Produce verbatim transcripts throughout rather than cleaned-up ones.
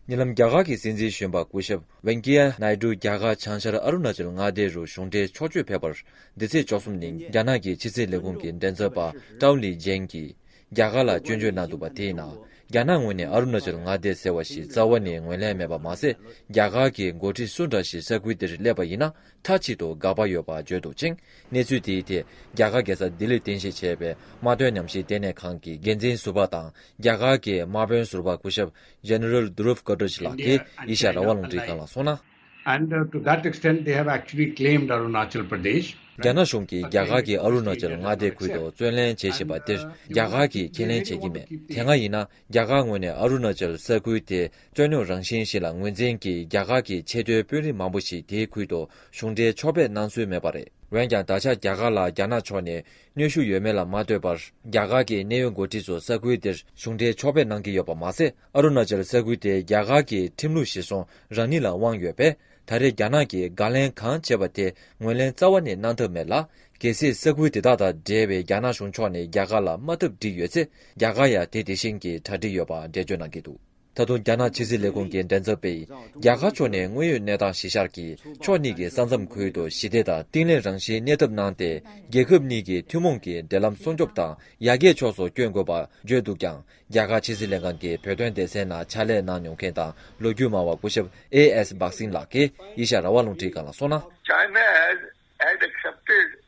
ཉེ་ལམ་རྒྱ་གར་གྱི་སྲིད་འཛིན་གཞོན་པ་སྐུ་ཞབས་ཝེང་ཀི་ཡ་ནའི་ཌུ་རྒྱ་གར་བྱང་ཤར་ཨ་རུ་ན་ཅལ་མངའ་སྡེ་རུ་གཞུང་འབྲེལ་ཕྱོགས་བསྐྱོད་ཕེབས་པར། འདི་ཚེས་བཅུ་གསུམ་ཉིན་རྒྱ་ནག་གི་ཕྱི་སྲིད་ལས་ཁུངས་ཀྱི་མགྲིན་ཚབ་པ་ཀྲའོ་ལི་ཇན་གྱིས་རྒྱ་གར་ལ་སྐྱོན་བརྗོད་གནང་འདུག་པ་དེའི་ནང་། རྒྱ་ནག་ངོས་ནས་ཨ་རུ་ན་ཅལ་མངའ་སྡེ་ཟེར་བ་ཞིག་རྩ་བ་ནས་ངོས་ལེན་མེད་པ་མ་ཟད། རྒྱ་གར་གྱི་འགོ་ཁྲིད་སུ་འདྲ་ཞིག་ས་ཁུལ་དེར་སླེབས་པ་ཡིན་ན། མཐའ་གཅིག་ཏུ་དགག་པ་ཡོད་པ་བརྗོད་འདུག་ཅིང་། གནས་ཚུལ་དེའི་ཐད། རྒྱ་གར་རྒྱལ་ས་ལྡི་ལིར་རྟེན་གཞི་བྱས་པའི་དམག་དོན་ཉམས་ཞིབ་ལྟེ་གནས་ཁང་གི་འགན་འཛིན་ཟུར་པ་དང་། རྒྱ་གར་གྱི་དམག་དཔོན་ཟུར་པ་སྐུ་ཞབས་General Dhruv Goddrich ལགས་ཀྱིས་ཨེ་ཤ་ཡ་རང་དབང་རླུང་འཕྲིན་ཁང་ལ་གསུངས་ན། And uh, to that extent, they have actually claimed Arunachal Pradesh. རྒྱ་ནག་གཞུང་གིས་རྒྱ་གར་གྱི་ཨ་རུ་ན་ཅལ་མངའ་སྡེ་ཁུལ་དུ་བཙན་ལེན་བྱེད་བཞིན་པ་དེར་རྒྱ་གར་གྱིས་ཁས་ལེན་བྱེད་ཀྱི་མེད། དེ་སྔ་ཡིན་ན། རྒྱ་གར་ངོས་ནས་ཨ་རུ་ན་ཅལ་ས་ཁུལ་དེ་རྩོད་རྙོག་རང་བཞིན་ཞིག་ལ་ངོས་འཛིན་གྱིས། རྒྱ་གར་གྱི་ཆེས་མཐོའི་དཔོན་རིགས་མང་པོ་ཞིག་དེའི་ཁུལ་དུ་གཞུང་འབྲེལ་ཕྱོགས་ཕེབས་གནང་སྲོལ་མེད་པ་རེད། འོན་ཀྱང་། ད་ཆ་རྒྱ་གར་ལ་རྒྱ་ནག་ཕྱོགས་ནས་གནོན་ཤུགས་ཡོད་མེད་ལ་མ་ལྟོས་པར། རྒྱ་གར་གྱི་གནད་ཡོད་འགོ་ཁྲིད་ཚོ་ས་ཁུལ་དེར་གཞུང་འབྲེལ་ཕྱོགས་ཕེབས་གནང་གི་ཡོད་པ་མ་ཟད། ཨ་རུ་ན་ཅལ་ས་ཁུལ་དེ་རྒྱ་གར་གྱི་ཁྲིམས་ལུགས་གཞིར་བཟུང་རང་ཉིད་ལ་དབང་ཡོད་པས། ད་རེས་རྒྱ་ནག་གིས་དགག་ལན་གང་བྱས་པ་དེ་ངོས་ལེན་རྩ་བ་ནས་གནང་ཐབས་མེད་ལ། གལ་སྲིད་ས་ཁུལ་དེ་དག་དང་འབྲེལ་བའི་རྒྱ་ནག་གཞུང་ཕྱོགས་ནས་རྒྱ་གར་ལ་དམའ་འཐབ་བསྒྲིགས་ཡོད་ཚེ། རྒྱ་གར་ཡང་དེ་དེ་བཞིན་གྱི་གྲ་སྒྲིག་ཡོད་པ་འགྲེལ་བརྗོད་གནང་གི་འདུག་ད་དུང་རྒྱ་ནག་ཕྱི་སྲིད་ལས་ཁུངས་ཀྱི་མགྲིན་ཚབ་པས། རྒྱ་གར་ཕྱོགས་ནས་དངོས་ཡོད་གནས་སྟངས་གཞི་བཞག་གིས་ཕྱོགས་གཉིས་ཀྱི་ས་མཚམས་ཁུལ་དུ་ཞི་བདེ་དང་བརྟན་ལྷིང་རང་བཞིན་གནས་ཐབས་གནང་སྟེ། རྒྱལ་ཁབ་གཉིས་ཀྱི་ཐུན་མོང་གི་འབྲེལ་ལམ་སྲུང་སྐྱོབ་དང་ཡར་རྒྱས་ཕྱོགས་སུ་བསྐྱོད་དགོས་པ་བརྗོད་འདུག་ཀྱང་། རྒྱ་གར་ཕྱི་སྲིད་ལྷན་ཁང་གི་བོད་དོན་སྡེ་ཚན་ནང་ཕྱག་ལས་གནང་མྱོང་མཁན་དང་ལོ་རྒྱུས་སྨྲ་བ་སྐུ་ཞབས་ཨེ་ཨེས་བྷག་སིན་ལགས་ཀྱིས་ཨེ་ཤ་ཡ་རང་དབང་རླུང་འཕྲིན་ཁང་ལ་གསུངས་ན། China has, had accepted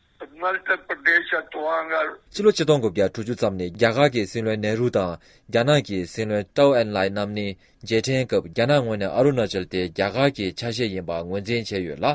Arunachal Pradesh as Tawang or ཕྱི་ལོ་ཆིག་སྟོང་དགུ་བརྒྱ་དྲུག་ཅུ་ཙམ་ནས་རྒྱ་གར་གྱི་སྲིད་བློན་ནེ་རུ་དང་རྒྱ་ནག་གི་སྲིད་བློན་ཀྲའོ་ཨེན་ལའེ་རྣམ་གཉིས་མཇལ་འཕྲད་སྐབས། རྒྱ་ནག་ངོས་ནས་ཨ་རུ་ན་ཅལ་དེ་རྒྱ་གར་གྱི་ཆ་ཤས་ཡིན་པ་ངོས་འཛིན་བྱས་ཡོད་ལ།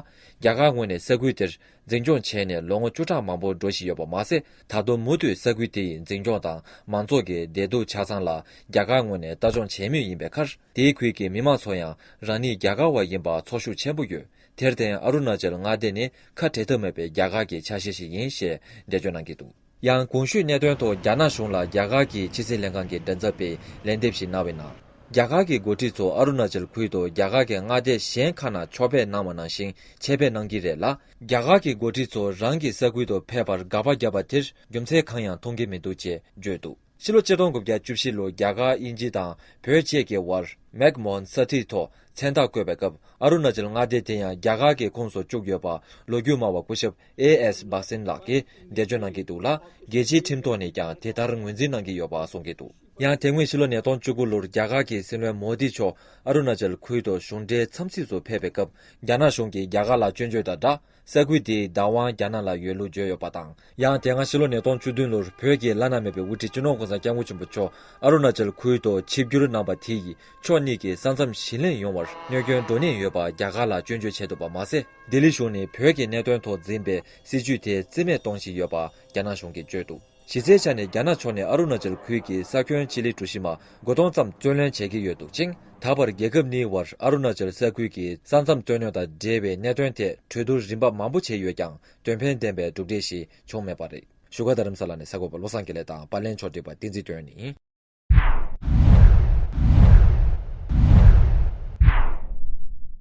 རྒྱ་གར་ངོས་ནས་ས་ཁུལ་དེར་འཛིན་སྐྱོང་བྱས་ནས་ལོ་ངོ་བཅུ་ཕྲག་མང་པོ་འགྲོ་བཞིན་ཡོད་པ་མ་ཟད། ད་དུང་མུ་མཐུད་ས་ཁུལ་དེ་ཡི་འཛིན་སྐྱོང་དང་མང་ཚོགས་ཀྱི་བདེ་སྡུག་ཆ་ཚང་ལ་རྒྱ་གར་ངོས་ནས་ལྟ་སྐྱོང་བྱེད་མུས་ཡིན་པའི་ཁར། དེའི་ཁུལ་གྱི་མི་མང་ཚོ་ཡང་རང་ཉིད་རྒྱ་གར་བ་ཡིན་པར་ཚོར་ཤུགས་ཆེན་པོ་ཡོད། དེར་བརྟེན། ཨ་རུ་ན་ཅལ་མངའ་སྡེ་ནི་ཁ་བྲལ་ཐབས་མེད་པའི་རྒྱ་གར་གྱི་ཆ་ཤས་ཤིག་ཡིན་ཞེས་འགྲེལ་བརྗོད་གནང་གི་འདུག་ཡང་། གོང་ཞུས་གནད་དོན་ཐོག་རྒྱ་ནག་གཞུང་ལ་རྒྱ་གར་གྱི་ཕྱི་སྲིད་ལྷན་ཁང་གི་མགྲིན་ཚབ་པས་ལན་འདེབས་ཤིག་གནང་བའི་ནང་། རྒྱ་གར་གྱི་འགོ་ཁྲིད་ཚོ་ཨ་རུ་ན་ཅལ་ཁུལ་དུ་རྒྱ་གར་གྱི་མངའ་སྡེ་གཞན་ཁག་ནང་ཕྱོགས་ཕེབས་གནང་བ་ནང་བཞིན་ཆེད་ཕེབས་གནང་གི་རེད་ལ། རྒྱ་གར་གྱི་འགོ་ཁྲིད་ཚོ་རང་གི་ས་ཁུལ་དུ་ཕེབས་པར་དགག་པ་བརྒྱབ་པ་དེར་རྒྱུ་མཚན་གང་ཡང་མཐོང་གི་མི་འདུག་ཅེས་བརྗོད་འདུག་ཕྱི་ལོ་ཆིག་སྟོང་དགུ་བརྒྱ་བཅུ་བཞི་ལོར་རྒྱ་གར་དབྱིན་ཇི་དང་བོད་བཅས་ཀྱི་དབར་མེག་མོ་ཧན་ས་ཐིའི་ཐོག་མཚན་རྟགས་བཀོད་པའི་སྐབས། ཨ་རུ་ན་ཅལ་མངའ་སྡེ་དེ་ཡང་རྒྱ་གར་གྱི་ཁོངས་སུ་བཅུག་ཡོད་པ་ལོ་རྒྱུས་སྨྲ་བ་སྐུ་ཞབས་ཨེ་ཨེས་བྷག་སིན་ལགས་ཀྱིས་འགྲེལ་བརྗོད་གནང་གི་འདུག་ལ། རྒྱལ་སྤྱིའི་ཁྲིམས་ཐོག་ནས་ཀྱང་དེ་ལྟར་ངོས་འཛིན་གནང་གི་ཡོད་པ་གསུང་གི་འདུག་ཡང་དེ་སྔོན་ཕྱི་ལོ་ཉིས་སྟོང་བཅུ་དགུ་ལོར་རྒྱ་གར་གྱི་སྲིད་བློན་མོ་དི་མཆོག་ཨ་རུ་ན་ཅལ་ཁུལ་དུ་གཞུང་འབྲེལ་འཚམས་གཟིགས་སུ་ཕེབས་པའི་སྐབས། རྒྱ་ནག་གཞུང་གིས་རྒྱ་གར་ལ་སྐྱོན་བརྗོད་དང་སྦྲགས། ས་ཁུལ་དེའི་བདག་དབང་རྒྱ་ནག་ལ་ཡོད་ལུགས་བརྗོད་ཡོད་པ་དང་། ཡང་དེ་སྔ་ཕྱི་ལོ་ཉིས་སྟོང་བཅུ་བདུན་ལོར་བོད་ཀྱི་བླ་ན་མེད་པའི་དབུ་ཁྲིད་སྤྱི་ནོར་༸གོང་ས་༸སྐྱབས་མགོན་ཆེན་པོ་མཆོག་ཨ་རུ་ན་ཅལ་ཁུལ་དུ་ཆིབས་བསྒྱུར་གནང་པ་དེ་ཡིས་ཕྱོགས་གཉིས་ཀྱི་ས་མཚམས་ཞི་ལྷིང་ཡོང་བར་གནོད་སྐྱོན་འགྲོ་ནས་ཡོད་པ་རྒྱ་གར་ལ་སྐྱོན་བརྗོད་བྱས་འདུག་པ་མ་ཟད། ལྡི་ལི་གཞུང་ནས་བོད་ཀྱི་གནད་དོན་ཐོག་འཛིན་པའི་སྲིད་བྱུས་དེ་རྩིས་མེད་གཏོང་བཞིན་ཡོད་པ་རྒྱ་ནག་གཞུང་གིས་བརྗོད་འདུག་གཞི་རྩའི་ཆ་ནས་རྒྱ་ནག་ཕྱོགས་ནས་ཨ་རུ་ན་ཅལ་ཁུལ་གྱི་ས་ཁྱོན་ཆི་ལི་གྲུ་བཞི་མ་དགུ་སྟོང་ཙམ་རྩོད་ལེན་བྱེད་ཀྱི་ཡོད་འདུག་ཅིང་། ད་བར་རྒྱལ་ཁབ་གཉིས་བར་ཨ་རུ་ན་ཅལ་ས་ཁུལ་གྱི་ས་མཚམས་རྩོད་རྙོག་དང་འབྲེལ་བའི་གནད་དོན་ཐད་གྲོས་བསྡུར་རིམ་པ་མང་པོ་བྱས་ཡོད་ཀྱང་། དོན་ཕན་ལྡན་པའི་གྲུབ་འབྲས་ཤིག་བྱུང་མེད་པ་རེད། བཞུགས་སྒར་རྡ་རམ་ས་ལ་ནས་གསར་འགོད་པ་བློ་བཟང་དགེ་ལེགས་དང་པར་ལེན་ཕྱོགས་སྒྲིག་པ་བསྟན་འཛིན་དོན་ནི།